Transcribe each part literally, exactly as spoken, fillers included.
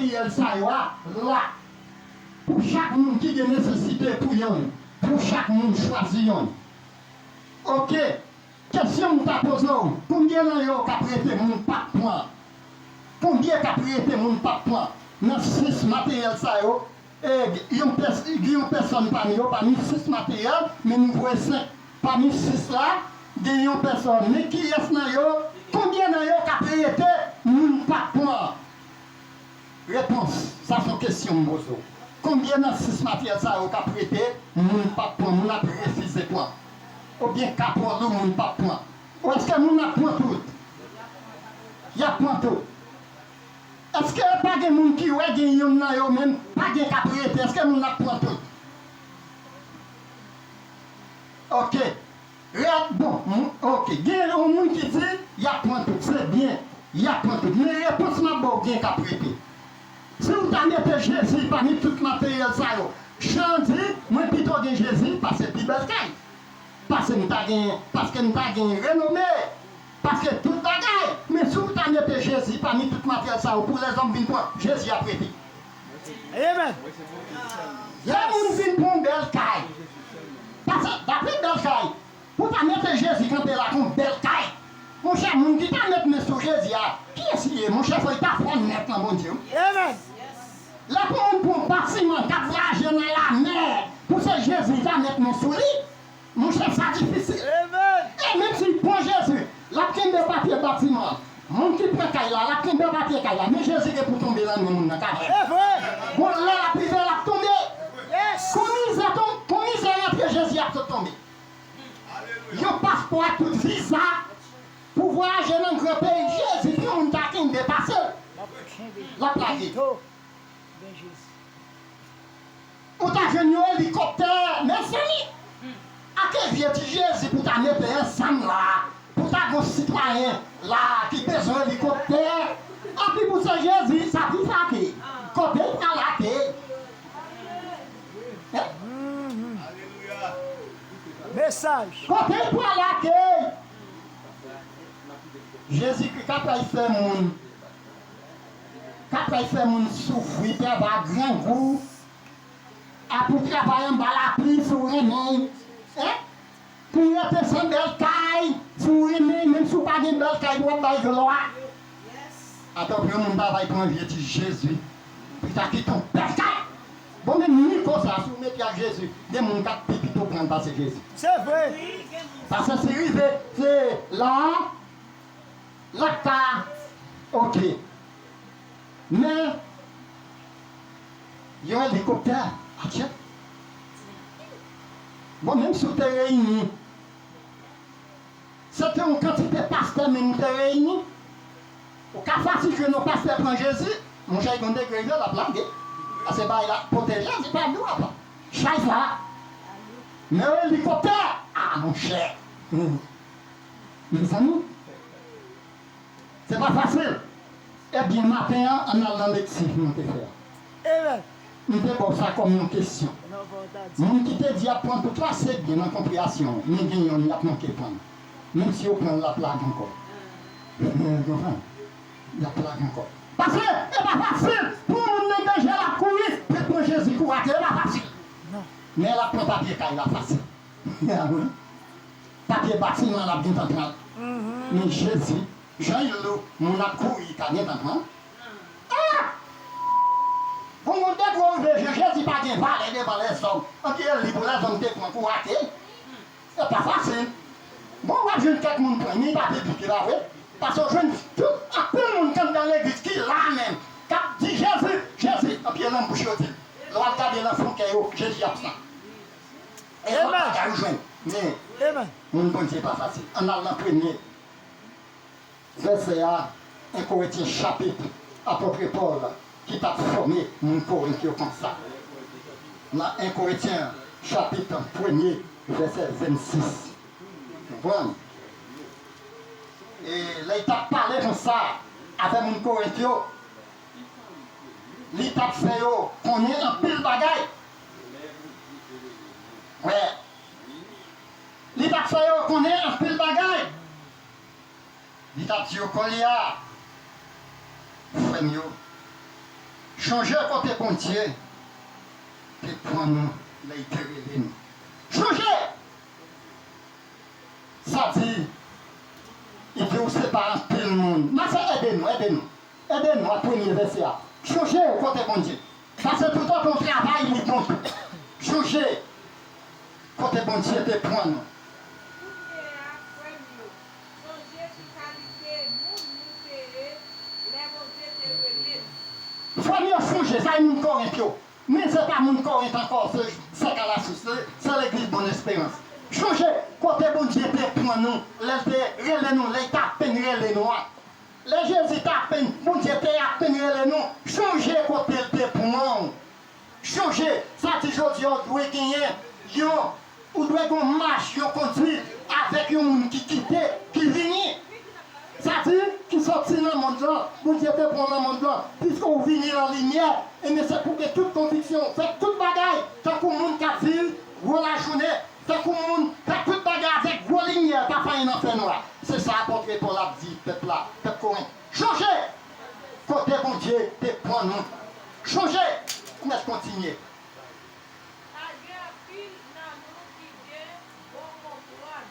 materyèl sa yo a la. Pou chak moun ki gen nesesite pou yonn, pou chak moun chwazi yonn. Oke. Kesyon m ta poze w, konbyen nan yo k ap rete moun p ap pran? Konbyen k ap rete moun p ap pran? Nan sis materyèl sa yo, e, yon pès-, gen yon pèsòn pami yo, pami sis materyèl, men nou voye senk. Pami sis la, gen yon pèsòn. Men kiyès nan yo, konbyen nan yo k ap rete moun p ap pran? Repons, sa se yon kesyon m poze w. Konbyen nan sis materyèl sa yo k ap rete, moun p ap pran, moun ap refize pran? Oubyen ka twò lou, moun p ap pran? Ou èske moun ap pran tout? Y ap pran tout. Èske pa gen moun ki wè gen yonn nan yo menm, pa gen k ap rete? Èske moun ap pran tout? Oke. Rèd, bon, m-, oke. Gen yon moun ki di, y ap pran tout. Se byen, y ap pran tout. Men repons m ap ba w, gen k ap rete. Si w ta mete Jezi pami tout materyèl sa yo, Jan di, mwen pito gen Jezi pase pi bèl kay. Pase m ta gen, paske m ta gen renome. Paske tout bagay. Men si w ta mete Jezi pami tout materyèl sa yo pou lèzòm vin pran, Jezi ap rete. Amen. Lè moun vin pran yon bèl kay. Paske, dapre bèl kay, pou ta mete Jezi kanpe la kon bèl kay. Monchè, moun ki ta met men sou Jezi a, kiyès li ye? Monchè, fò li ta fò nèt nan Bondye, wi. Amen. Lè pou moun pran batiman k ap vwayaje nan lamè, pou se Jezi li ta met men sou li, monchè, sa difisil. Amen. E menm si l pran Jezi, l ap kenbe papye batiman an. Moun ki pran kay la, l ap kenbe papye kay la. Men Jezi gen pou tonbe nan men moun nan kanmenm. Se vre. Bon, lè l ap rive, l ap tonbe. Yes. Kon mizè ton-, kon mizè rantre, Jezi ap sot tonbe. Yon paspò ak tout viza pou vwayaje nan gran peyi Jezi, pou yon moun ta kenbe pase l, l ap lage. Ou ta jwenn yon elikoptè, mezanmi! Ake vye ti Jezi pou ta mete ansanm la, pou ta gon sitwayen la ki bezwen elikoptè, epi pou se Jezi, sa pi fake. Kote l pral ake? Mesaj. Kote l pral ake? Jezikri ka pral fè moun, ka pral fè moun soufri, travay grangou, a pou travay anba lapli si w renmen, en? Pou rete san bèl kay, si w renmen, menm si w pa gen bèl kay pou w ap bay glwa. Atò pou yon moun pa bay pou yon vye ti Jezi, pou ta kite yon bèl kay. Bon, menm nivo sa, si w mete ak Jezi, gen moun k ap pi pito pran l pase Jezi. Se vre. Paske si rive, se la, l ap ka, oke. Men, yon elikoptè, atchè. Bon, menm si w te reyini, se te yon kantite pastè menm ou te reyini, ou ka fasil jwenn yon pastè pran Jezi, monchè, yon degre yo, l ap lage. Paske bay la, pote Jezi pa dou apa. Chay sa. Men yon elikoptè, a, monchè. Mezanmi, se pa fasil. Ebyen, maten an, ann al nan lekti nou te fè a. Amen. M te ba w sa kòm yon kesyon. Moun ki te di y ap pran tout la, se byen nan konpreyansyon w, men gen yonn y ap manke pran. Menm si yo pran l, l ap lage ankò. Konprann? L ap lage ankò. Paske e pa fasil pou yon moun nan danje, l ap kouri, pou l pran Jezi kou ake, e pa fasil. Men l ap pran papye kay la fasil. Papye batiman l ap gentan pran. Men Jezi, jan l lou, moun ap kouri, li ka gentan pran. Ah! Bon, moun te gwo rive, Je-, Jezi pa gen valè devan lèzòm. Anpi e li pou lèzòm te pran kou ake. Se pa fasil. Bon, w ap jwenn kèk moun pran, men pa biblik, e pa vre? Paske w jwenn tout, anpil moun k anndan legliz ki la menm, k ap di, Jezi, Jezi, anpi e nan bouch yo di l. Lè w al gade nan fon kè yo, Jezi absan. E lòt bagay ou jwenn. Men, moun Bondye pa fasil. Ann al nan premye vèsè a, en Korentyen chapit, apòt Pòl ki t ap fòme moun Korent yo konsa. Nan en Korentyen chapit premye, vèsè vennsis. Konprann? E lè l t ap pale konsa avè moun Korent yo, li t ap fè yo konnen anpil bagay. Wè. Li t ap fè yo konnen anpil bagay. Li t ap di yo, Kolye a, frè m yo, Chonje kote Bondye te pran nou lè l te rele nou. Chonje! Sa di, li di w se pa anpil moun. Masè, ede nou, ede nou. Ede nou ak premye vèsè a. Chonje kote Bondye. Sa se tout yon travay li bon tou. Chonje kote Bondye te pran nou. Kounye a, frè m yo, chonje ki kalite moun nou te ye lè Bondye te rele nou. Frè m yo, chonje, sa e moun Korent yo. Men se pa moun Korent ankò, se Sèk a la Sous, se, se legliz Bonn Esperans. Chonje kote Bondye te pran nou, lè l te rele nou, lè l t apèn rele nou an. Lè Jezi t apèn, Bondye te apèn rele nou, chonje kote l te pran w. Chonje, sa di jodi a w dwe genyen yon, ou dwe gen yon mach, yon kondwit avèk yon moun ki kite, ki vini. Sa di, ki soti nan mond lan, Bondye te pran w nan mond lan, piske w vini nan limyè, ebyen se pou gen tout konviksyon, fè tout bagay, tankou moun k ap viv gwo lajounen, tankou moun fè tout bagay avèk gwo limyè, pa fè anyen nan fènwa. Se sa apot Pòl ap di pèp la, pèp Korent. Chonje kote Bondye te pran nou. Chonje, ou mèt kontinye. Pa gen anpil nan nou ki gen bon konprann,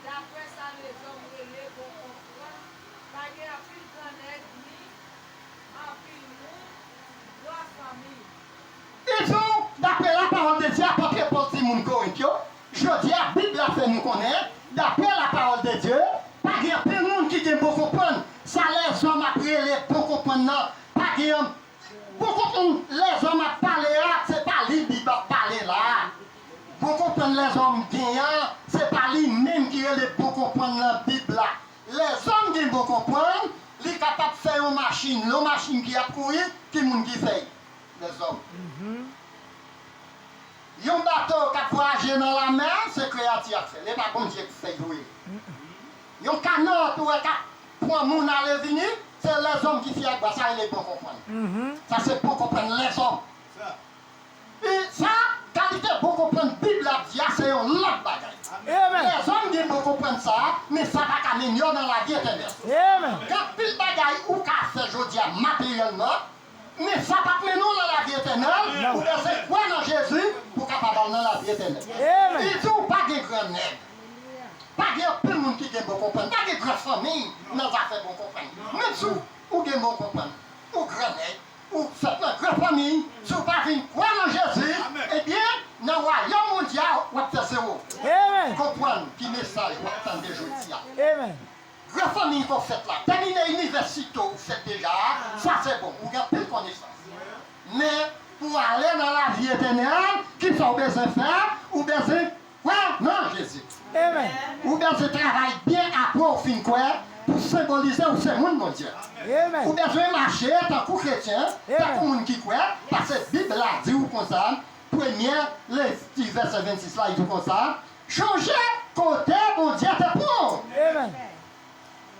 daprè sa lezòm rele bon konprann. Pa gen anpil gran nèg ni anpil moun, gran fanmi. Li di w, daprè lapawòl de Dye, apot Pòl di moun Korent yo, jodi a, Bib la fè nou konnen, daprè lapawòl de Dye, pa gen anpil moun ki gen bon konprann. Sa lèzòm ap rele bon konprann nan, pa gen bon konprann lèzòm ap pale a, se pa li Bib ap pale la. Bon konprann lèzòm gen an, se pa li menm ki rele bon konprann nan Bib la. Lèzòm gen bon konprann, li kapab fè yon machin, yon machin ki ap kouri, ki moun ki fè l? Lèzòm. Yon bato k ap vwayaje nan lamè, se kreyati a k fè l, e pa Bondye k fè l vre. Yon kanot ou wè k ap pran moun ale vini, se lèzòm ki fè l, sa rele bon konprann. Sa se bon konprann lèzòm. E sa, kalite bon konprann Bib la ap di a, se yon lòt bagay. Lèzòm gen bon konprann sa a, men sa pa ka mennen yo nan lavi etènèl. Gen anpil bagay ou ka fè jodi a materyèlman, men sa p ap mennen w nan lavi etènèl. Ou bezwen kwè nan Jezi pou w kapab al nan lavi etènèl. Li di w pa gen gran nèg. Pa gen anpil moun ki gen bon konprann. Pa gen gran fanmi nan zafè bon konprann. Menm si w, ou gen bon konprann, ou gran nèg, ou fèt nan gran fanmi, si w pa vin kwè nan Jezi, ebyen, nan wayòm Bondye a, w ap fè zewo. Konprann ki mesaj w ap tande jodi a. Gran fanmi ke w fèt la, tèmine inivèsite w fèt deja a, sa se bon, ou gen anpil konesans. Men, pou w ale nan lavi etènèl, kisa w bezwen fè? Ou bezwen kwè nan Jezi. Ou bezwen travay byen apre w fin kwè pou senbolize ou se moun Bondye. Ou bezwen mache tankou kretyen, tankou moun ki kwè, paske Bib la di w konsa, premye Levit vèsè vennsis la, li di w konsa, chonje kote Bondye te pran w.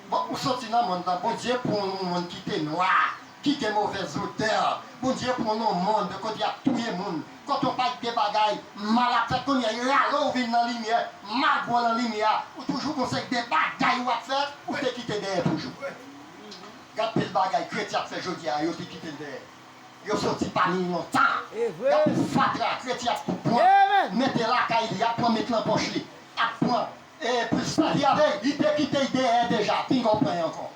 Bon, ou soti nan mond lan, Bondye pran w nan yon mond ki te nwa, ki gen movèz odè. Bondye pran w nan yon mond kote y ap touye moun, kote yon pakèt de bagay mal ap fèt. Kounye a, y rale w vin nan limyè, malgre w nan limyè a, ou toujou gon seri de bagay w ap fè, ou te kite dèyè toujou. Gen anpil bagay kretyen ap fè jodi a, yo te kite l dèyè. Yo soti pami nou lontan. Y ap fatra, kretyen ap pran, mete lakay li, ap pran met nan pòch li, ap pran, e, pou l sèvi avè l, li te kite l dèyè deja, pinga w pran l ankò.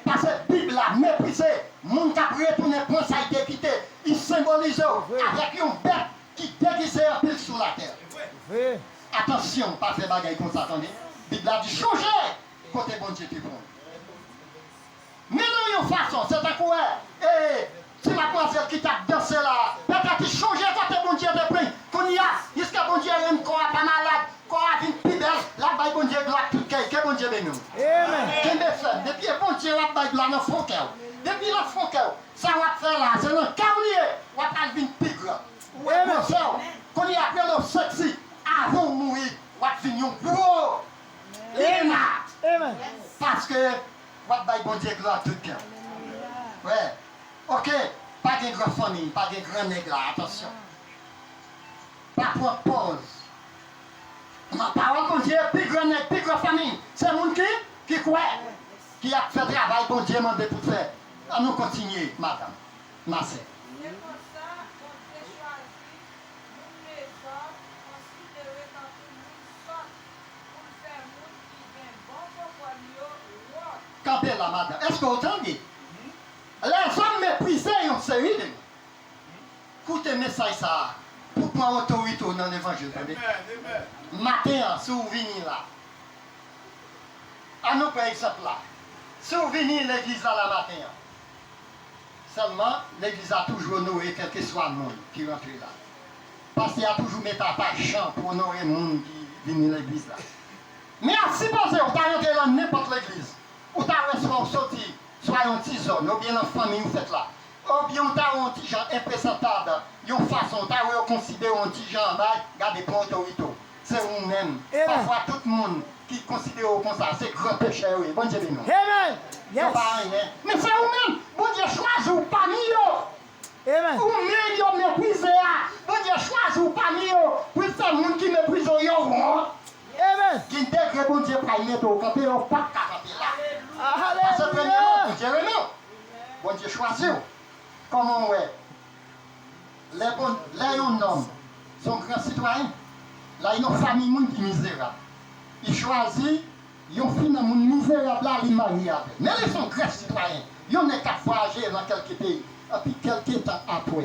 Paske Bib la meprize moun k ap retounen pran sa l te kite, li senbolize w avèk yon bèt ki degize anpil sou latè. Atansyon, pa fè bagay konsa, tande. Bib la di, chonje kote Bondye te pran w. Men nan yon fason, se tankou, e, ti madmwazèl ki t ap danse la a, petèt li chonje kote Bondye te pran l. Kounye a, jiska Bondye rann kò a pa malad, kò a vin pi bèl, l ap bay Bondye glwa tout kè l. Ke Bondye beni w. Kenbe fèm. Depi e Bondye w ap bay glwa nan fon kè w. Depi nan fon kè w, sa w ap fè la, se nan kè w li ye, w ap al vin pi gran. Ou wè gwosè w. Kounye a, ap rele w seksi. Avan w mouri, w ap vin yon gwo Lena. Paske w ap bay Bondye glwa tout kè w. Wi. Oke. Pa gen gran fanmi, pa gen gran nèg la. Atansyon. Pa pran pòz. Nan pawòl Bondye, pi gran nèg, pi gran fanmi, se moun ki, ki kwè, ki ap fè travay Bondye mande pou fè. Ann nou kontinye, madanm, ma sè. Se konsa, Bondye chwazi moun lezòm konsidere tankou moun sòt pou l fè moun ki gen bon konprann yo wont. Kanpe la, madanm. Èske w tande? Lèzòm meprize yon seri de moun. Koute mesaj sa a pou pran otorite w nan levanjil, tande. Maten an, si w vini la, ann nou pran egzanp la. Si w vini legliz la, la maten an, sèlman, legliz la toujou onore kèlkeswa moun ki rantre la. Pastè a toujou mete apa jan pou onore moun ki vini legliz la. Men a sipoze w ta rantre nan nenpòt legliz, ou ta wè swa w soti, swa yon ti zòn, oubyen nan fanmi w fèt la, oubyen w ta wè yon ti jan enpresantab, yon fason, w ta wè yo konsidere w yon ti jan anba, gade, pran otorite w. Se ou menm. Pafwa, tout moun ki konsidere w konsa, se gran pechè yo ye. Bondye beni w. Yo pa anyen. Men se ou menm. Bondye chwazi w pami yo. Ou menm yo meprize a, Bondye chwazi w pami yo pou l fè moun ki meprize w yo wont. Gen degre Bondye pral mete w kanpe, yo p ap ka kanpe la. Paske premyèman, Bondye renmen w. Bondye chwazi w. Kòman w wè? Lè bon, lè yon nonm se yon gran sitwayen, la yon fanmi moun ki mizerab, li chwazi yon fi nan moun mizerab la, li marye avè l. Men li se yon gran sitwayen, yon nèg k ap vwayaje nan kèlke peyi, epi kèlke tan apre,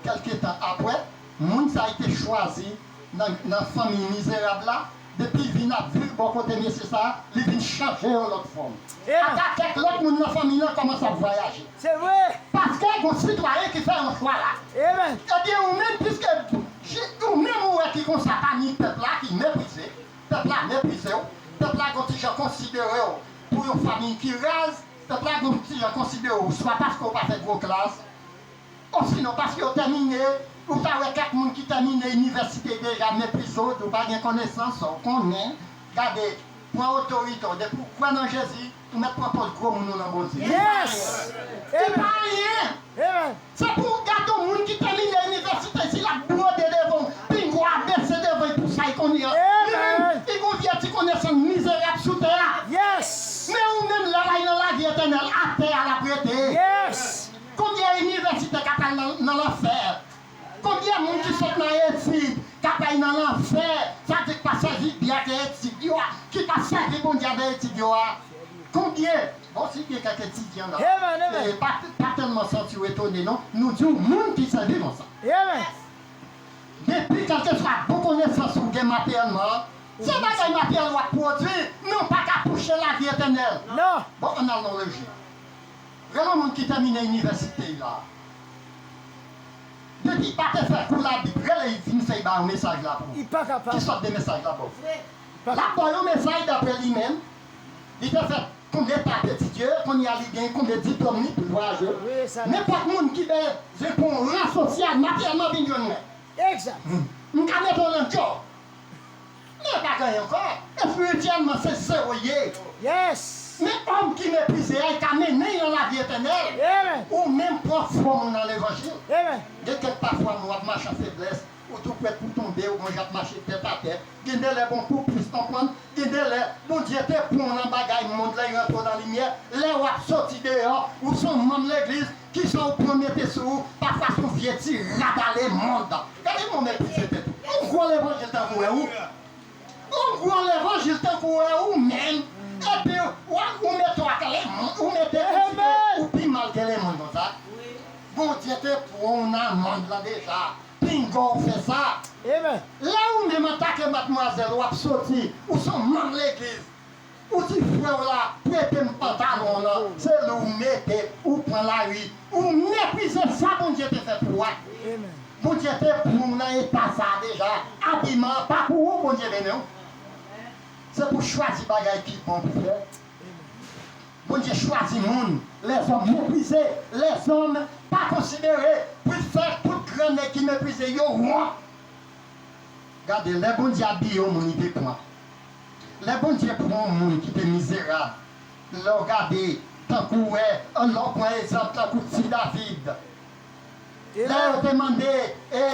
kèlke tan apre, moun sa a te chwazi nan, nan fanmi mizerab la, depi l vin ap viv bò kote mesye sa a, li vin chanje yon lòt fòm. Ata kèk lòt moun nan fanmi an kòmanse ap vwayaje. Se vre. Paske gon sitwayen ki fè yon chwa la. Ebyen, ou menm, piske ou menm ou wè ki konsa pami pèp la ki meprize, pèp la meprize w, pèp la gon ti jan konsidere w pou yon fanmi ki raz, pèp la gon ti jan konsidere w swa paske w pa fè gwo klas, osinon paske w tèmine, ou ta wè kèk moun ki tèmine inivèsite deja meprize w, di w pa gen konesans, ou konnen, gade, pran otorite w, depi w kwè nan Jezi, ou mèt pran pòz gwo moun ou nan Bondye. Li pa anyen. Li pa anyen. Se pou w gade yon moun ki tèmine inivèsite, si l ap bwode devan w, pinga w abese devan l pou sa l konnen an. Li menm, li gon vye ti konesans mizerab sou tè a. Men ou menm, lè w al nan lavi etènèl, atè a l ap rete. Konbyen inivèsite k ap al nan, nan lanfè? Konbyen moun ki sot nan etid k ap al nan lanfè? Sa di k pa sèvi Bondye ak etid yo a, ki pa sèvi Bondye avèk etid yo a. Konbyen? Bon, si gen kèk etidyan la, e, pa, pa tèlman santi w etone non. Nou di w moun ki sèvi konsa. Depi kèlkeswa bon konesans ou gen materyèlman, se bagay materyèl w ap pwodui, men w pa ka touche lavi etènèl. Bon, ann al nan lejè. Rele yon moun ki tèmine inivèsite l la. Depi pa te fè kou Labib, rele l vin fè l ba yon mesaj la pou ou. Ki sòt de mesaj la ba w? L ap ba w yon mesaj dapre li menm. Li te fè konbyen etap etidye, kounye a li gen konbyen diplòm li pou l vwayaje. Nenpòt moun ki bezwen pou yon ran sosyal, materyèlman vin jwenn mwen. M ka mete w nan djòb. Men pa gen ankò. Espirityèlman, se zewo ye. Men òm ki meprize a, li ka mennen l nan lavi etènèl. Ou menm pran fòm ou nan levanjil. Gen kèk pafwa nou ap mache an feblès, ou tou prèt pou tonbe, ou gon jan ap mache tèt atè. Gen de lè bon pou plis konprann. Gen de lè, Bondye te pran w nan bagay mond lan, li rantre w nan limyè. Lè w ap soti deyò, ou se yon manm legliz, kisa w pran mete sou ou? Pafwa se yon vye ti rad a lemonn. Gade kòman w meprize tèt ou. Yon gwo levanjil tankou w wè ou. Yon gwo levanjil tankou w wè ou menm. Epi w, ou mete w ak lemonn, ou mete etid ou pi mal ke lemonn konsa. Bondye te pran w nan mond lan deja. Pinga w fè sa. Lè ou menm antanke madmwazèl, w ap soti, ou se yon manm legliz, ou di frè w la, prete m pantalon w lan, se li w mete, ou pran lari, ou meprize sa Bondye te fè pou ou a. Bondye te pran w nan eta sa a deja, abiman an pa pou ou, Bondye beni w. Se pou chwazi bagay ki bon pou fè. Bondye chwazi moun, lèzòm meprize, lèzòm pa konsidere, pou l fè tout grann nèg ki meprize yo wont. Gade, lè Bondye abiye yon moun, li te pran. Lè Bondye pran yon moun ki te mizerab, lè w gade, tankou w wè, ann lè w pran egzanp tankou Ti David. Lè yo te mande, e,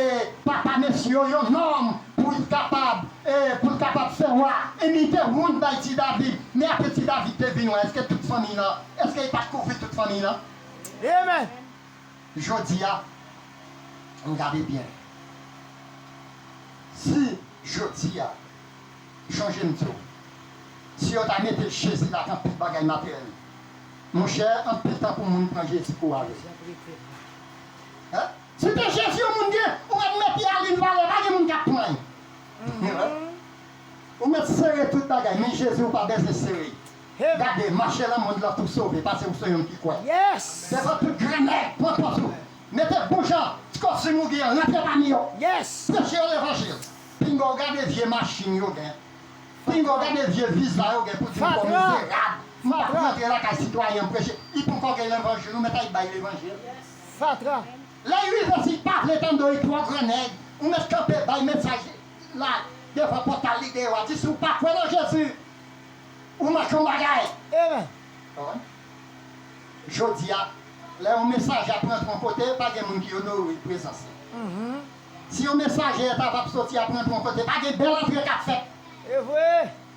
papa mesye yo, yon nonm pou l kapab, e, pou l kapab fè wa, e li te wont bay Ti David. Men apre Ti David te vin wa, èske tout fanmi nan, èske li pa t kouvri tout fanmi nan? Jodi a, Ann gade byen. Si jodi a, chonje m di w, si yo ta mete Jezi la ak anpil bagay materyèl, monchè, anpil tan pou moun pran Jezi kouri avè l. Hein? Si te Jezi yon moun gen, ou mèt mete a li n valè, pa gen moun k ap pran l. Ou mèt sere tout bagay, men Jezi ou pa bezwen sere. Gade, mache nan mond lan tou sove, paske ou se yon ki kwè. Devan tout grannèg, pran pòz ou. Mete bon jan, ti kostim ou gen, rantre pami yo. Preche yo levanjil. Pinga w gade vye machin yo gen. Pinga w gade vye viza yo gen pou di m kòm mizerab. M p ap rantre lakay sitwayen m preche. Li poko gen levanjil, ou mèt al bay levanjil. Fatra. Lè li rive, si li pa vle tande w, li twò grannèg, ou mèt kanpe bay mesaj la devan pòtal li deyò a, di si w pa kwè nan Jezi, ou manke yon bagay. Amen. Konprann? Jodi a, lè yon mesaje ap rantre yon kote, pa gen moun ki onore prezans li. Si yon mesaje ta p ap soti ap rantre yon kote, pa gen bèl antre k ap fèt. E vre.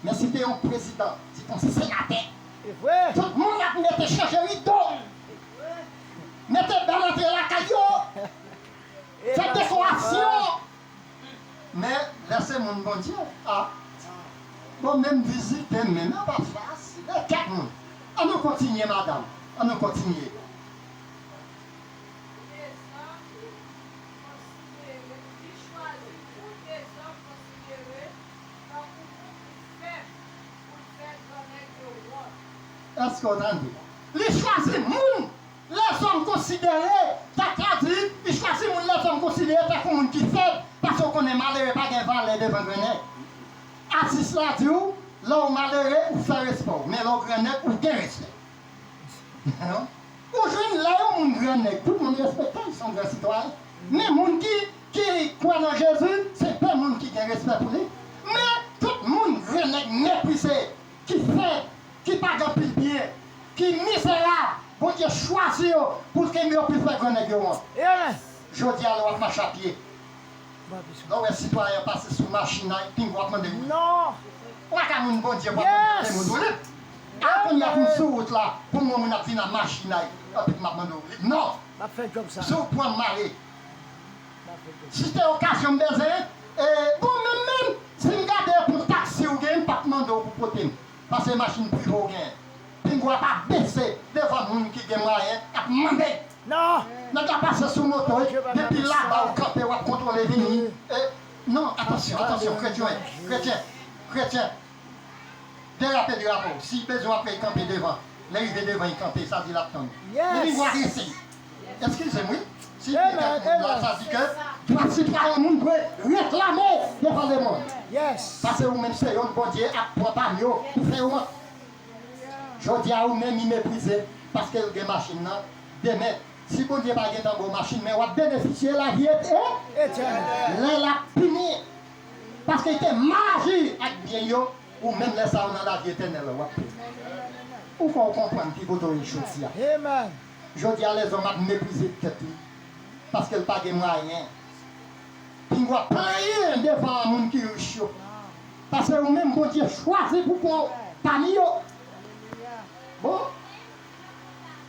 Men si te yon prezidan, si te yon senatè, tout moun ap mete chanje rido, mete bèl antre lakay yo, fè dekorasyon. Men lè se moun Bondye, a, bon, menm vizite m, menm nan pa fasil. E kèk moun. An nou kontinye, madanm. An nou kontinye. Dezòm konsidere, li chwazi pou dezòm konsidere tankou moun ki fèb, pou l fè grannèg yo wont. Èske w tande? Li chwazi moun lèzòm konsidere, tèks la di, li chwazi moun lèzòm konsidere tankou moun ki fèb, paske w konnen malere pa gen valè devan grannèg. Atis la di w, lè w malere, ou fè respè w, men lè w grannèg, ou gen respè. Ou jwenn lè yon moun grannèg, tout moun respekte l, se yon gran sitwayen. Men moun ki, ki kwè nan Jezi, se de moun ki gen respè pou li. Men tout moun grannèg meprize, ki fèb, ki pa gen anpil byen, ki mizerab, Bondye chwazi yo pou l kenbe yo pou l fè grannèg yo wont. Jodi a, lè w ap mache a pye, lè w wè sitwayen an pase sou machin nan, pinga w ap mande wout. Non. Ou pa ka moun Bondye pou ap mande moun wout. A kounye a pou m sou wout la, pou m wè moun ap vin ak machin nan, epi m ap mande wout. Non. M ap fè djòb sa. Si w pran m ale. Si te okazyon m bezwen, e, bon, menm, menm, si m gade pou taksi ou gen, m p ap mande w pou pote m. Paske machin prive w gen. Pinga w ap bese devan moun ki gen mwayen, ap mande. Non. Nèg la pase sou moto, depi laba ou kanpe, w ap kontwole vini. E, non, atansyon, atansyon, kretyen, kretyen, kretyen. Derape, derape w. Si bezwen w ap fè l kanpe devan, lè rive devan, li kanpe, sa di l ap tann. Li vin gwo agrese. Eskize m, wi. Si li te moun la, sa di ke dwa sitwayen moun dwe reklame devan lemonn. Paske ou menm se youn Bondye ap pran pami yo pou fè yo wont. Jodi a, ou menm li meprize paske l gen machin nan. Demen, si Bondye pa gentan ba w machin, men w ap benefisye lavi et-, e-, lè l ap pini. Paske li te mal aji ak byen yo, ou menm lè sa a ou nan lavi etènèl la, w ap pini. Ou fè w konprann ki kote w ye jodi a. Jodi a, lèzòm ap meprize tèt li. Paske l pa gen mwayen. Pinga w ap plenyen devan moun ki rich yo. Paske ou menm, Bondye chwazi pou pran w pami yo. Bon.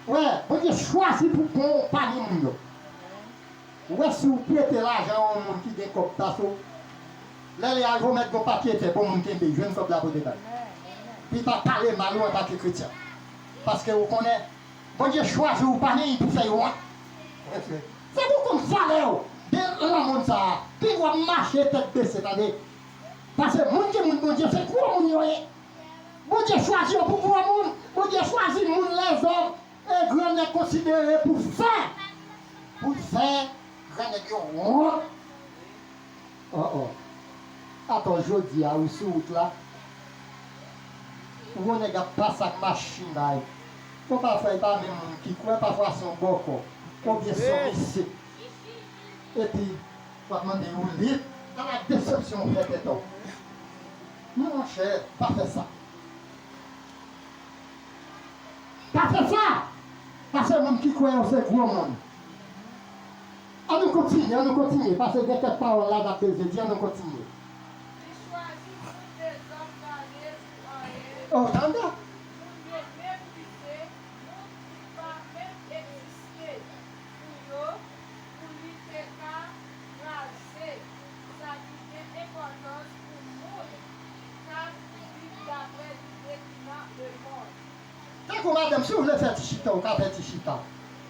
Wè, Bondye chwazi pou pran w pami moun yo. Ou wè si w prete lajan a yon moun ki gen kòb, paske w, lè li al remèt gon pakèt, bon moun kenbe, jwenn kòb la pote bay. Pou l pa pale mal ou antanke kretyen. Paske ou konnen, Bondye chwazi w pami pou fè yo wont. Fòk ou konn valè w de nan mond sa a. Pinga w ap mache tèt bese, tande. Paske moun ki moun Bondye, se gwo moun yo ye. Bondye chwazi yo pou gwo moun. Bondye chwazi moun lèzòm e grannèg konsidere pou fè, pou fè grannèg yo wont. Oh, oh. Atò, jodi a, ou sou wout la, ou wè nèg ap pase ak machin bay. Bon, pafwa, e pa menm moun ki kwè, pafwa se yon bòkò, oubyen se yon mesye. Epi, w ap mande yo lit, ala desepsyon w fè tèt ou. Non, monchè, pa fè sa. Pa fè sa! Paske moun ki kwè yo se gwo moun. An nou kontinye, an nou kontinye, paske gen kèk pawòl la n ap bezwen di, an nou kontinye. Li chwazi moun dezòm gade pou anyen. Oh, tande! Moun yo meprize, moun ki pa menm egziste pou yo, pou li te ka Kou madanm, si w vle fè ti chita, ou ka fè ti chita.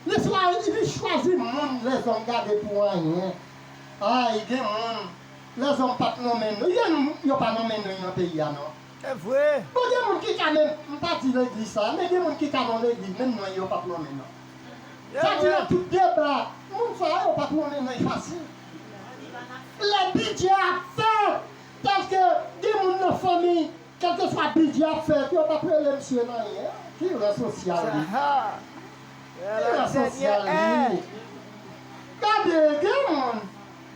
Li chwazi, li chwazi moun lèzòm gade pou anyen. Ay, gen moun, lèzòm p ap nonmen nou. Gen moun, yo pa nonmen nou nan peyi a, non. Se vre. Bon, gen moun ki ka menm, m pa di legliz sa, men gen moun ki ka nan legliz, menm non yo p ap nonmen non. Se vre. Sa di nan tout deba, moun sa yo p ap nonmen non fasil. Lè bidjè ap fèt, paske gen moun nan fanmi, kèlkeswa bidjè ap fèt, yo p ap rele misye nan anyen. Ki ran sosyal li? Ki ran sosyal li? Gade, gen moun,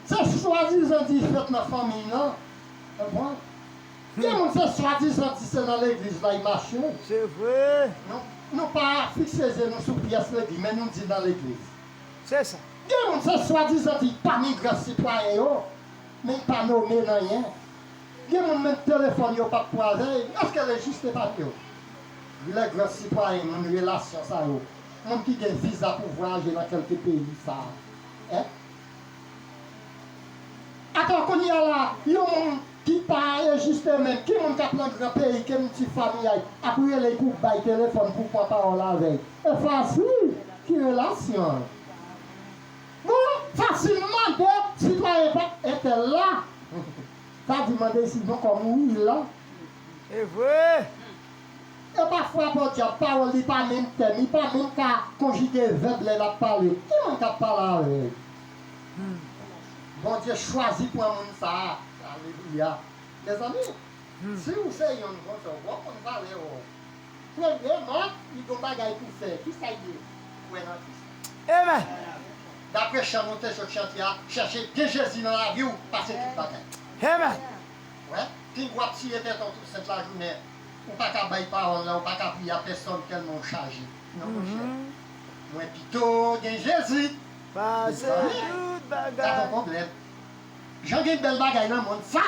se swadizan di fèt nan fanmi nan. Konprann? Gen moun se swadizan di se nan legliz la y mache. Se vre. Nou, nou pa fikse je nou sou pyès legliz, men nou di nan legliz. Se sa. Gen moun se swadizan di pami gran sitwayen yo, men y pa nonmen nan anyen. Gen moun menm telefòn yo p ap pran avè y, èske l egziste pami yo? Lè gran sitwayen, moun relasyon sa yo, moun ki gen viza pou vwayaje nan kèlke peyi sa, en? Atò kounye a la, yon moun ki pa egziste menm, ki moun k ap nan gran peyi, ki moun ti fanmi a, ap rele y pou bay telefòn pou pran pawòl avè y? E fasil, ki relasyon? Bon, fasil mande sitwayen pa entèl la. Sa di mande si bon kòm ou wi la. E vre. E pafwa, podyab, pawòl li pa menm tèm, li pa menm ka konjige vèb lè l ap pale. Ki moun k ap pale avè l? Bondye chwazi pran moun sa a. Alelouya. Mezanmi, si w se yonn konsa, w konn valè w. Premyèman, li gon bagay pou fè. Kisa l ye? Kwè nan Kris. Amen. Daprè chan nou te sot chante a, chèche gen Jezi nan lavi w, pase tout bagay. Amen. Wè, pinga w ap siye tèt ou tou sent lajounen, ou pa ka bay pawòl la, ou pa ka priye a pèsòn tèlman w chaje. Non, monchè. Mwen pito gen Jezi. Pase tout bagay. Gade yon pwoblèm. Jan gen bèl bagay nan mond sa.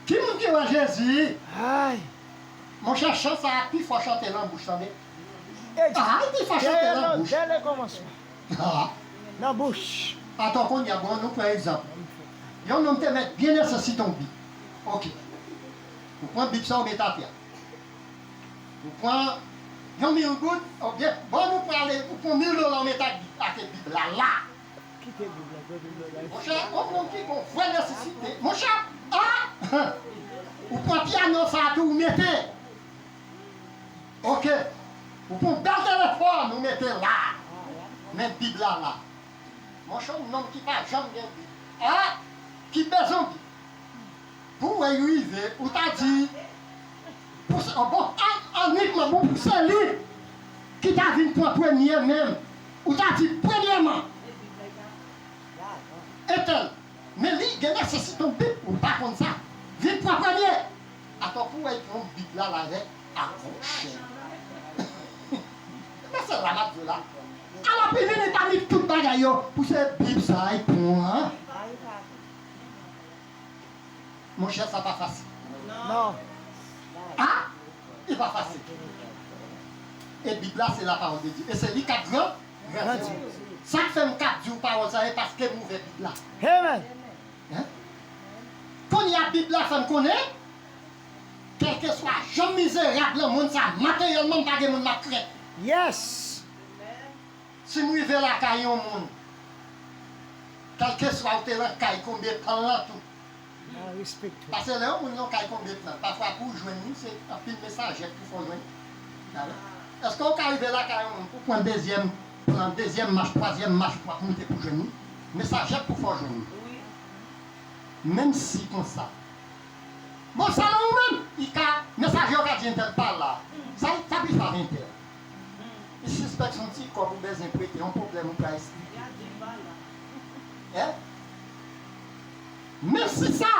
Ki moun ki wè Jezi? Ay. Monchè, chan sa a pi fò chante nan bouch, tande. Ay, pi fò chante nan bouch. Dè le kòmansman. Ah. Nan bouch. Atò, kounye a, bon, nou pran egzanp. Yon nonm te mèt byen nesesite yon Bib. Oke. Ou pran Bib sa, ou met atè. Ou pran yon mil goud, oubyen, bon, nou prale, ou pran mil dola, ou met ak, ak Bib la, la. Kite Bib la, kite Bib la. Monchè, yon nonm ki gon vrè nesesite. Monchè, ah! Ou pran pyano sa a tou, ou mete. Oke. Ou pran bèl telefòn, ou mete la. Men Bib la la. Monchè, yon nonm ki pa janm gen Bib. Ah! Ki bezwen Bib. Pou w wè y rive, ou ta di, pou se, bon, an, annikman, bon, pou se li ki ta vin pran premye menm, ou ta di, premyèman, entèl, men li gen nesesite yon Bib, ou pa konn sa, vin pran premye. Atò, pou w wè y pran Bib la, la, avèk, a, monchè. Men se la m ap di w la. Alò, pi vini pami tout bagay yo, pou se Bib sa a y pran. Monchè, sa pa fasil. Non. Ah, li pa fasil. E Bib la, se la pawòl de Dye. E se li k ap gran, grandi. Sa k fè m k ap di w pawòl sa, e paske m ouvè Bib la. Amen. Hein? Kounye a, Bib la fè m konnen, kèlkeswa jan mizerab nan mond sa, materyèlman, m pa gen moun m ap krent. Yes. Si m rive lakay yon moun, kèlkeswa ou te nan kay konbyen tan l lan tou. Paske lè yon moun nan kay konbyen tan, pafwa pou w jwenn li, se anpil mesajè k pou fè w jwenn li. Dakò? Èske w ka rive lakay yon moun pou pran dezyèm plan, dezyèm mach, twazyèm mach pou w ap moute pou w jwenn li? Mesajè k pou fè w jwenn li. Menm si konsa, bon, sa nan ou menm, li ka, mesajè yo ka di entèl pa la. Sa, sa pi fav entèl. Li sispèk se yon ti kòb ou bezwen prete, yon pwoblèm ou pral esplike. Hein? Menm si sa,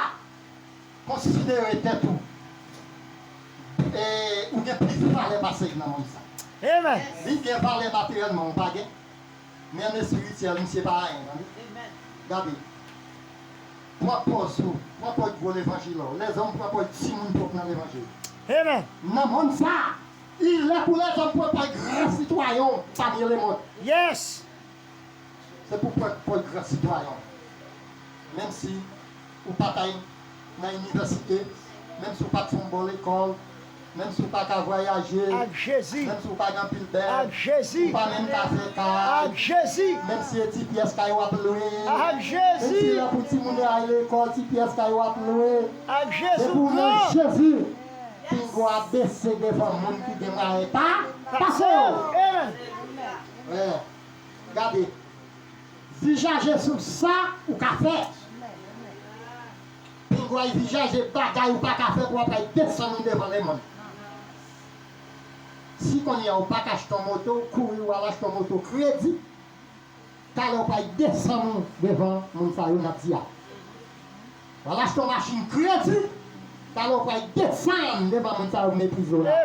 konsidere tèt ou, e, ou gen plis valè pase l nan mond sa. Amen. Li gen valè materyèlman, ou pa gen. Men an espirityèl, misye pa anyen, tande. Gade. Pran pòz ou, pran pòz gwo levanjil ou. Lèzòm pran pòz timoun pwòp nan levanjil. Amen. Nan mond sa, il est pour les hommes pran pòz gran sitwayen pami lemonn. Yes. Se pou pran pòz gran sitwayen. Menm si ou pa t al nan inivèsite, menm si ou pa t fè yon bon lekòl, Menm si w pa ka vwayaje, ak Jezi, menm si w pa gen anpil bèt, ak Jezi, ou pa menm ka fè kay, ak Jezi, menm si se ti pyès kay w ap lwe, ak Jezi, menm si lè pou timoun yo al lekòl, ti pyès kay w ap lwe, ak Jezi, depi w nan Jezi, pinga w ap bese devan moun ki gen mwayen pa pase w. Amen. Wè, gade, vizaje sou sa ou ka fè. Pinga w al vizaje bagay ou pa ka fè pou w ap al desann ou devan lemonn. Si kounye a ou pa ka achte yon moto, kouri w al achte yon moto kredi. Talè w pral desann ou devan moun sa yo n ap di a. W al achte yon machin kredi. Talè w pral desann devan moun sa yo k meprize w la.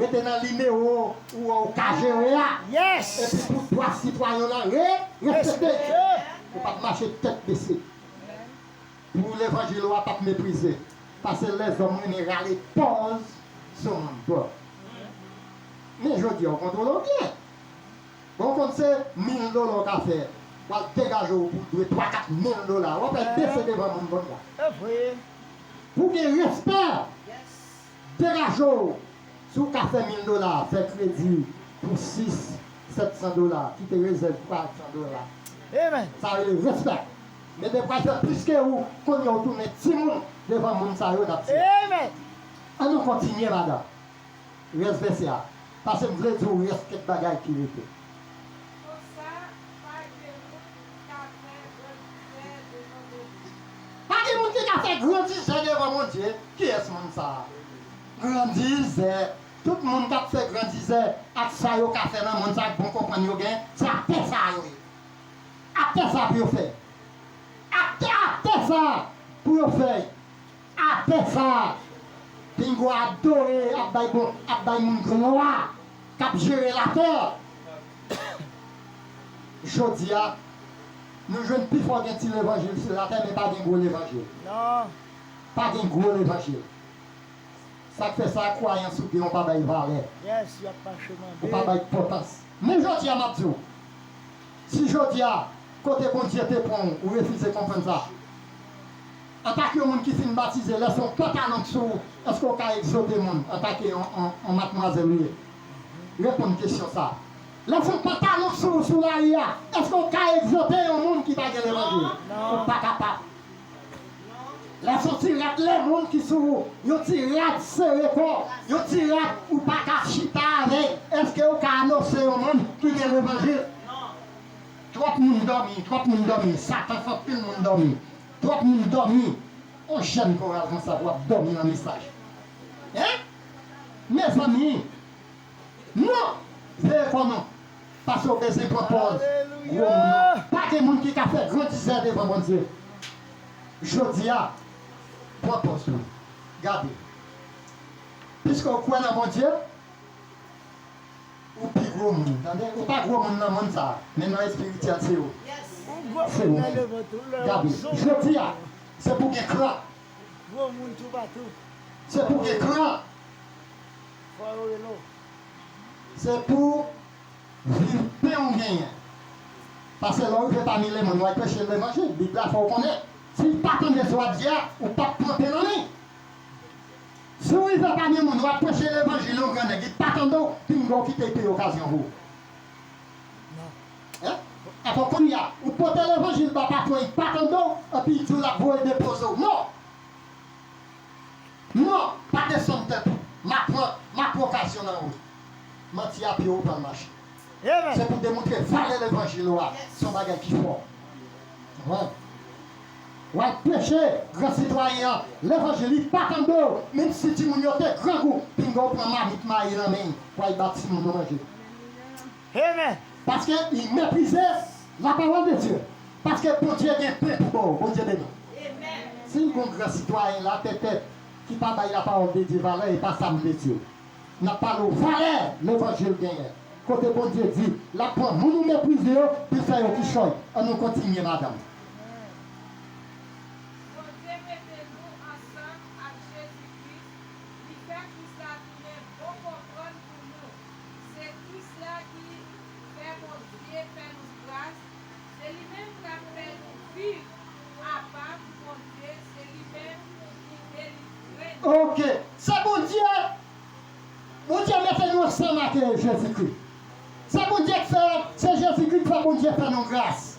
Rete nan nimewo ou wè w ka jere a. Epi pou dwa sitwayen w lan re, respekte. Ou p ap mache tèt bese. Pou levanjil ou a p ap meprize. Paske lèzòm renmen rale pòz sou moun pwòp. Men jodi a, w kontwole w byen. Bon, w konn se mil dola w ka fè. W al degaje w pou dwe twa kat mil dola. W ap al bese devan moun kounye a. Pou gen respè. Degaje w. Si w ka fè mil dola, fè kredi pou sis, sèt san dola, kite rezèv twa san dola. Sa rele respè. Men depi w al fè plis ke ou, kounye a w tounen timoun devan moun sa yo n ap di. An nou kontinye, madanm. Rès vèsè a. Paske m vle di w rès kèk bagay ki rete. Konsa, pa gen moun ki ka fè grandizè devan Bondye. Pa gen moun ki ka fè grandizè devan Bondye. Kiyès moun sa a? Grandizè. Tout moun k ap fè grandizè ak sa yo ka fè nan monn sa ak bon konprann yo gen, se atè sa a yo ye. Atè sa a pou yo fè. Atè, atè sa a pou yo fè. Atè sa a, pinga w adore, ap bay bon, ap bay moun glwa, k ap jere latè. Jodi a, nou jwenn pifò gen ti levanjil sou latè, men pa gen gwo levanjil. Non. Pa gen gwo levanjil. Sa k fè sa, kwayans ou gen, ou pa bay valè. Ou pa bay enpòtans. Men jodi a, m ap di w, si jodi a, kote Bondye te pran w, ou refize konprann sa. Antanke yon moun ki fin batize, lè se yon pantalon k sou ou, èske w ka egzote moun antanke yon, yon, yon madmwazèl ou ye? Reponn kesyon sa a. Lè se yon pantalon k sou ou sou lari a, èske w ka egzote yon moun ki pa gen levanjil? Ou pa kapab. Lè se yon ti rad lemonn ki sou ou, yon ti rad sere kò, yon ti rad ou pa ka chita avè l, èske ou ka anonse yon moun ki gen levanjil? Twòp moun dòmi, twòp moun dòmi. Satan fè anpil moun dòmi. Twòp moun dòmi. On jèn koral konsa pou ap dòmi nan mesaj. Hein? Mezanmi, non! Veye kò nou. Paske w bezwen pran pòz gwo moun nan. Pa gen moun ki ka fè grandizè devan Bondye. Jodi a, pran pòz ou. Gade. Piske w kwè nan Bondye, ou pi gwo moun, tande? Ou pa gwo moun nan monn sa a, men nan espirityèl se ou. Se ou menm. Gade, jodi a, se pou gen kran. Se pou gen kran. Se pou viv pen w genyen. Paske lè w rive pami lemonn, w al preche levanjil, Bib la fè w konnen, si l pa tande sa w ap di a, ou p ap pran pen nan men l. Si w rive pami moun, w ap preche levanjil, yon gran nèg, li pa tande w, pinga w kite l peye okazyon pou ou. Hein? Avan kounye a, ou pote levanjil ba patwon, li pa tande w, epi li di w l ap voye depoze w. Non! Non, pa desann tèt ou. M ap pran, m ap pran okazyon nan wout. Manti a pye w pral mache. Se pou demontre valè levanjil ou a. Se yon bagay ki fò. Wè. W al preche, gran sitwayen an, levanjil, li pa tande w. Menm si timoun yo te grangou, pinga w pran mamit mayi nan men l, w al ba timoun yo manje. Paske li meprize lapawòl de Dye. Paske Bondye gen pen pou ba w. Bondye beni w. Si n gon gran sitwayen la, pètèt, ki pa bay lapawòl de Dye valè, e pa sa m vle di w. N ap pale w valè levanjil genyen. Kote Bondye di, l ap pran moun ou meprize yo, pou l fè yo kichòy. An nou kontinye, madanm. Bondye mete nou ansanm ak Jezi Kris, li fè Kris la tounen bon konprann pou nou. Se Kris la ki fè Bondye fè nou gras, se li menm k ap fè nou viv apa pou Bondye, se li menm ki delivre nou. Ok, se Bondye San make Jezikri. Se Bondye k fè, se Jezikri k fè Bondye fè nou gras.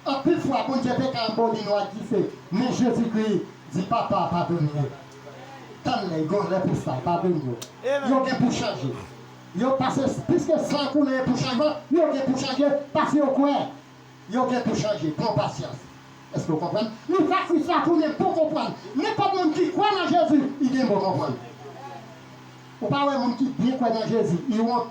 Anpil fwa, Bondye te ka anboli nou ak dife, men Jezikri di, "Papa, padone yo." Tann lè, gen yon lè pou sa, padone yo. Yo gen pou chanje. Yo pase, piske san koule pou chanjman, yo gen pou chanje, paske yo kwè. Yo gen pou chanje. Pran pasyans. Èske w konprann? Nou fè Kris la tounen bon konprann. Nenpòt moun ki kwè nan Jezi, li gen bon konprann. Ou pa wè moun ki byen kwè nan Jezi, li wont.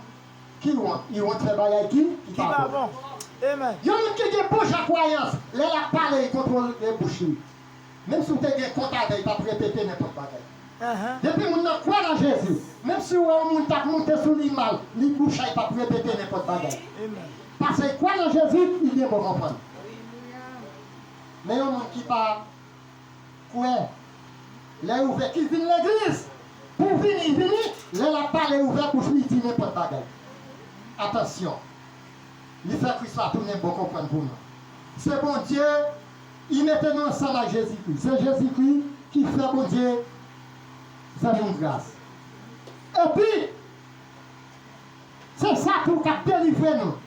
Ki wont? Li wont fè bagay ki, ki pa bon. Yon moun ki gen bon jan kwayans, lè l ap pale, li kontwole bouch li. Menm si w te gen kont avè l, li p ap repete nenpòt bagay. Depi moun nan kwè nan Jezi, menm si w wè yon moun t ap moute sou li mal, li bouch a, li p ap repete nenpòt bagay. Paske l kwè nan Jezi, li gen bon konprann. Men yon moun ki pa kwè, lè l ouvè, ki vin legliz, pou vini, vini, lè l ap pale, ouvè bouch li, di nenpòt bagay. Atansyon. Li fè Kris la tounen bon konprann pou nou. Se Bondye, li mete nou ansanm ak Jezikri. Se Jezikri ki fè Bondye fè nou gras. Epi, se sa tou k ap delivre nou.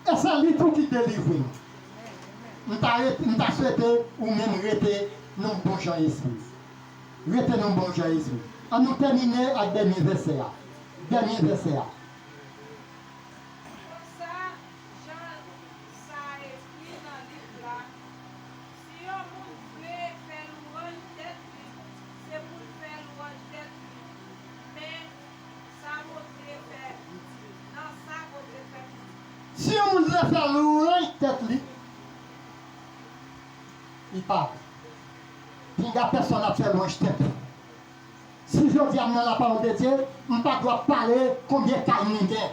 E se li tou ki delivre nou. M ta re-, m ta swete ou menm rete nan bon jan espri. Rete nan bon jan espri. An nou tèmine ak dènye vèsè a. Dènye vèsè a. Konsa, jan sa ekri nan liv la, si yon moun vle fè lwanj tèt li, se pou l fè lwanj tèt li. Men, sa Bondye fè piti, nan sa Bondye fè piti. Si yon moun vle fè lwanj tèt li, li pa. Pinga pèsonn ap fè lwanj tèt li. Si jodi a m nan la parole de Dieu, m pa dwe ap pale konbyen kay mwen gen.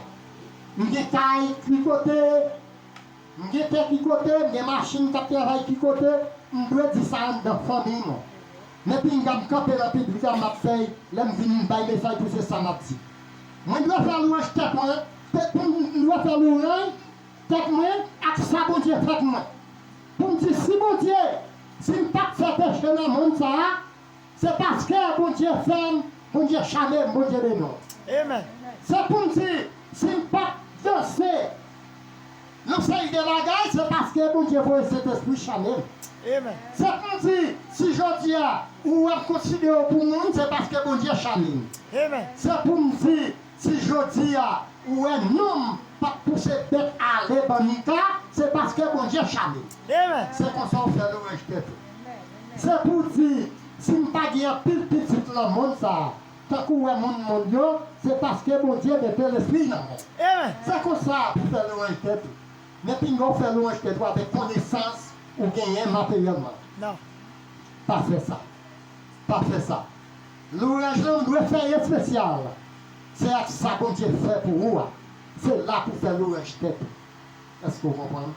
M gen kay ki kote, m gen tè ki kote, m gen machin k ap travay ki kote, m dwe di sa anndan fanmi mwen. Men pinga m kanpe nan piblik la, m ap fè, lè m vin m bay mesaj pou se sa m ap di. Mwen dwe fè lwanj tèt mwen, tèt mwen, m dwe fè lwanj tèt mwen ak sa Bondye fè pou mwen. Pou m di, si Bondye, si m pa t fè peche nan monn sa a, se paske Bondye fè m, Bondye chame m, Bondye beni w. Amen. Se pou m di, si m pa t danse yon seri de bagay, se paske Bondye voye Sentespri chame m. Amen. Se pou m di, si jodi a, ou wè m konsidere w pou moun, se paske Bondye chame m. Amen. Se pou m di, si jodi a, ou wè non m p ap pouse bèt ale ban Mika, se paske Bondye chame. Amen. Se konsa w fè lwanj tèt ou. Se pou di, si m pa gen anpil pitit nan monn sa a, tankou w wè moun monn yo, se paske Bondye mete lespri nan mwen. Amen. Se konsa pou fè lwanj tèt ou. Men pinga w fè lwanj tèt ou avèk konesans ou genyen materyèlman. Non. Pa fè sa. Pa fè sa. Lwanj lan dwe fè espesyal. Se ak sa Bondye fè pou ou a. Se la pou fè lwanj tèt ou. Èske w konprann?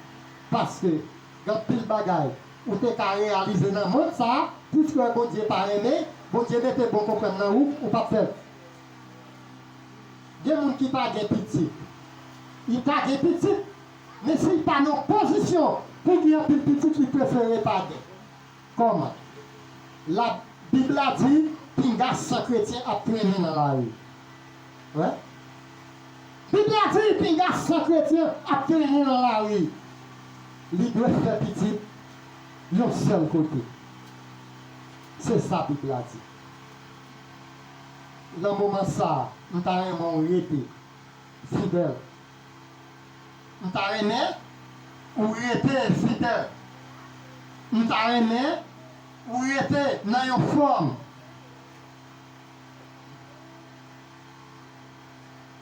Paske gen anpil bagay ou te ka reyalize nan monn sa a, piske Bondye pa renmen, Bondye mete bon konprann nan ou, ou p ap fè l. Gen moun ki pa gen pitit. Li pa gen pitit, men si l pa nan pozisyon pou gen anpil pitit, li prefere pa gen. Kòman? Labib la di, pinga san kretyen ap trennen nan lari. Wè? Bib la di, pinga san kretyen ap trennen nan lari. Li dwe fè pitit yon sèl kote. Se sa Bib la di. Nan moman sa a, m ta renmen w rete fidèl. M ta renmen ou rete fidèl. M ta renmen ou rete nan yon fòm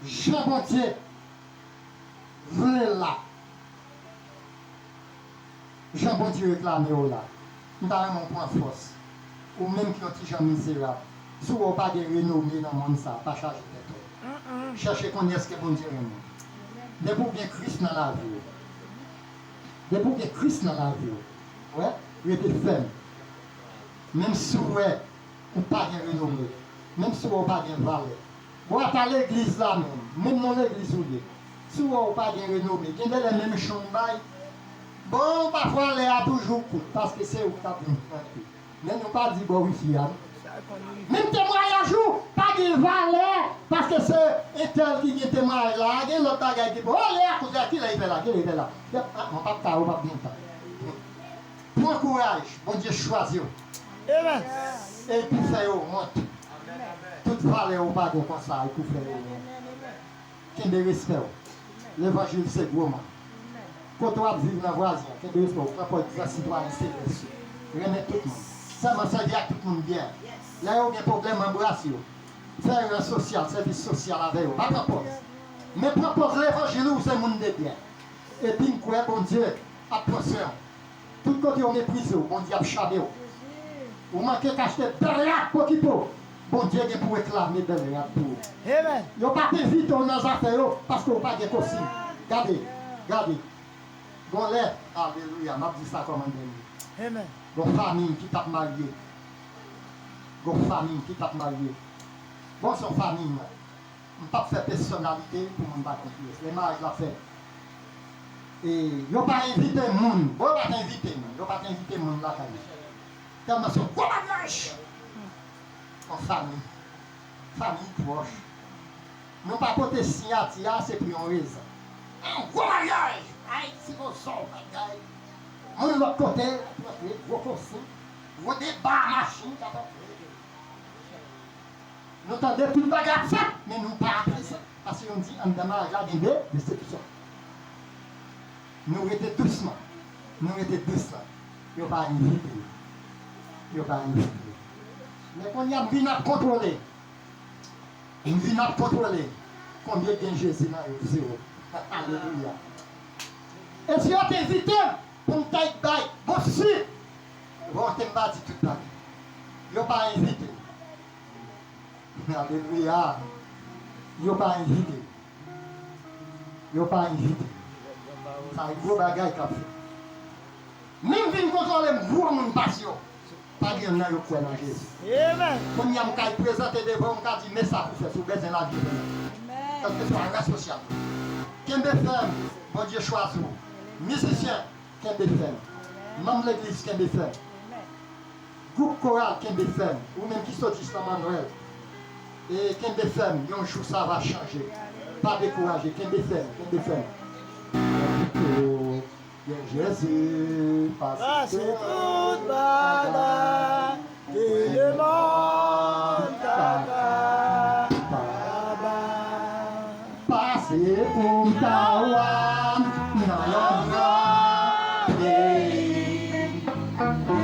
jan Bondye vle l la. Jan Bondye reklame w la, m ta renmen w pran fòs. Ou menm ki yon ti jan mizerab, si w wè w pa gen renome nan monn sa a, pa chaje tèt ou. Chèche konnen èske Bondye renmen w. Depi w gen Kris nan lavi w, depi w gen Kris nan lavi w, wè, rete fèm. Menm si w wè ou pa gen renome, menm si w wè ou pa gen valè. Bon, ata legliz la menm, menm nan legliz ou ye, si w wè ou pa gen renome, gen de lè menm chan w bay, bon, pafwa lè a toujou kout, paske se ou k ap vin plante. Men nou pa di bò wifi a, non. Menm temwayaj ou pa Gen valè, paske se entèl ki gen temwayaj la, gen lòt bagay ki bon. Oh, Lea, kouzè, kilè li fè la, kilè li fè la. Ah, mwen p ap ka, ou p ap gen tan. Pran kouraj, Bondye chwazi w. Amen. E pou fè yo wont. Tout valè ou pa gen konsa, e pou fè yo wont. Kenbe respè w. Levanjil se gwo man. Kote w ap viv nan vwazen an, kenbe respè w. Pran pòz gran sitwayen selès yo. Renmen tout moun. Sèlman sèvi ak tout moun byen. Lè yo gen pwoblèm, anbrase yo. Fè rè sosyal, sèvis sosyal avè yo. Pa pran pòz. Men pran pòz levanjil ou se moun de byen. Epi m kwè Bondye ap pran swen w. Tout kote yo meprize w, Bondye ap chame w. Ou manke k achte bèl rad pokipo, Bondye gen pou reklame bèl rad pou ou. Amen. Yo pa t envite w nan zafè yo paske w pa gen kosin. Gade, gade. Gon lè, alelouya, m ap di sa kòm an dènye. Amen. Gon fanmi ki t ap marye. Gon fanmi ki t ap marye. Bon, se yon fanmi, m p ap fè pèsonalite pou moun pa konn kiyès. Lè maryaj la fèt, e, yo pa envite moun. Bon, yo pa t envite moun. Yo pa t envite moun lakay yo. Tèlman se yon gwo maryaj. Yon fanmi. Fanmi pwòch. Nou pa pote siyati a, se pou yon rezon. Yon gwo maryaj. Ay, ti gonzò, bagay. Moun lòt kote, ap rantre, gwo kosin. Gwo deba machin k ap rantre. Nou tande tout bagay ap fèt, men nou pa aprese. Paske yo di anndan maryaj la gen de desepsyon. Nou rete dousman. Nou rete dousman. Yo pa envite nou. Yo pa envite nou. Men kounye a m vin ap kontwole. M vin ap kontwole. Konbyen gen Jezi nan yo? Zewo. Alelouya. E si yo te envite m pou m t al bay bon sik, bon, te m pa di tout bagay. Yo pa envite m. Alelouya. Yo pa envite. Yo pa envite. Sa e gwo bagay k ap fèt. Men m vin kontwole m gwo moun pase yo. Pa gen youn nan yo kwè nan Jezi. Amen. Kounye a m kay prezante devan w, m ka di, men sa pou fè, si w bezwen lavi, vini. Kèlkeswa rè sosyal. Kenbe fèm, Bondye chwazi w. Mizisyen, kenbe fèm. Manm legliz, kenbe fèm. Gwoup koral, kenbe fèm. Ou menm ki sot jis nan Mannwèl, e kenbe fèm. Yon jou sa va chanje. Pa dekouraje. Kenbe fèm. Kenbe fèm. Gen Jezi, pase tout bagay ke lemonn ta ka ba. Pase pou m ta wè nan yon gran peyi.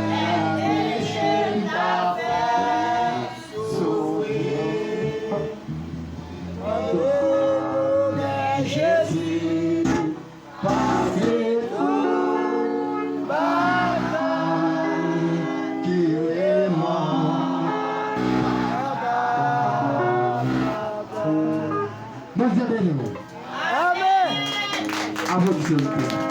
Lè peche m ta fè soufri. Jezi, pase tout bagay ki lemonn. Bondye beni w. Amen. Aplodisyon.